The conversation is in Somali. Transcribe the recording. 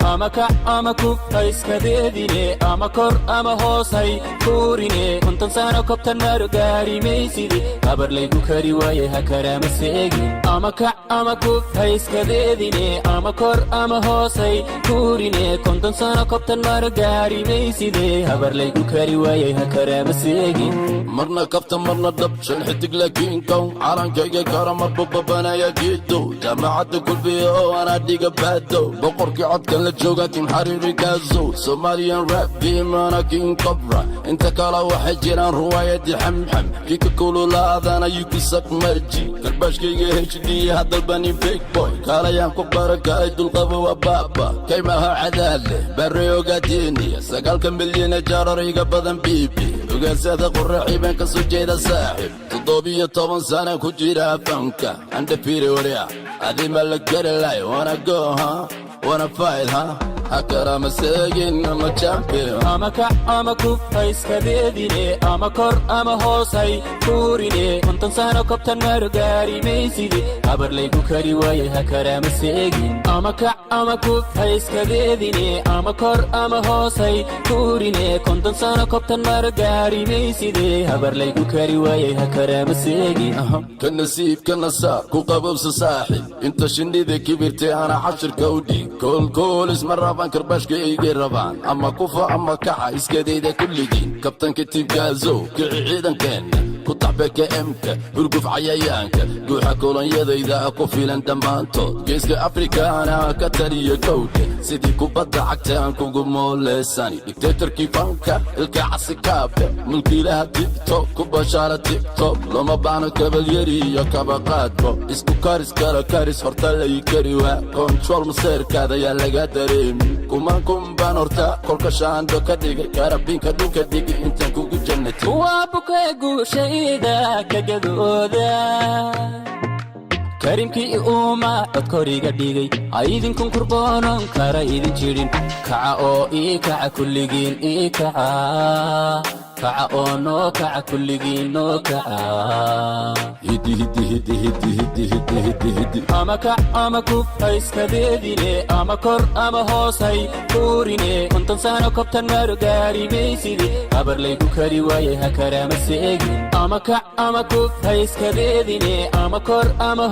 Ama kac ama kuf, ha iskadeedine. Ama kor ama hoos hay kuurine. 50 sano kobtan maro gaari maysidi. Habar laygu kari waaye, ha karaama seegin. Ama kac ama kuf, ha iskadeedine. Ama kor ama hoos hay kuurine. 50 sano kobtan maro gaari mayside. Habar laygu kari waaye, ha karaama seegin. Marna kafta, marna dhab, shan xidig laakiin kow calankayga kara marbu babanaya geedow. Jaamacadda Kulbiya oo anaa dhiga baadow, boqorkii codkan la jooga, tim xariiri gaazow. Somalian rap game ana King Cobra, inta kale waxay jiraan ruwaayadii xamxam. Kika kululaadana yukusak marji karbaashkayga HD hadalbani. Big boy kaalayaan ku barakaalay, dulqabo waa baaba kaymaha cadaad leh barre ogaadeniya. 9-ka milyana jaarar iga badan bibi ogaasada qoraxi baan ka soo jeeda saaxib. 17 sana ku jira fanka andhafiri warya adima la gari lay. Wanna go, huh? Wanna fight, huh? Hakarama seegin ama champion. Ama kac ama kuf, ha iskadeedine. Ama kor ama hoos hay kuurine. 50 sano kobtan maro gaari maysidi. Habar laygu kari waaye, ha karaama seegin. Ama kac ama kuf, ha iskadeedine. Ama kor ama hoos hay kuurine. 50 sano kobtan maro gaari mayside. Habar laygu kari waaye, ha karaama seegin. Ka nasiib kana saar ku qabowsa saaxib, inta shinnida kibirtay ana cashirka u dhiig. Koolkoolis ma rabaan, karbaashka igay rabaan. Ama kufa ama kaca, iskadayda kulligiin. Kabtanka tiibkaazow, kici ciidankeenna ku taxbeka emka hurguf cayayaanka guuxa kolonyadayda ku filan dhammaantood. Geeska Afrikaana ka taliya gowdhe, sidii kubadda cagta aan kugu mooleysani. Dictatorkii fanka ilka casikaabe, mulkiilaha TikTok ku bashaara TikTok. Looma baahno kabalyari iyo kabaqaadbo, isku karis kala karis horta lay kari waa. Control maseerkaada yaa laga dareemi. Kuman kun baan horta kolka shaando ka dhigay, karabiinka dhulka dhigi intaan kugu jannati. Waa bukee guushayda ka gadooda, karimkii uuma codkoriga dhigay. Aydinkun kurboonon kara idin jidhin. Kaca oo ii kaca kulligiin, ii kaca, kaca oo noo kaca kulligiin, noo kaca. Hidi hidi hidi hidi hidi hidi hidi hidi. Ama kac ama kuf, ha iskadeedine. Ama kor ama hoos hay kuurine. 50 sano kobtan maro gaari maysidi. Habar laygu kari waaye, ha karaama seegin. Ama kac ama kuf, ha iskadeedine. Ama kor ama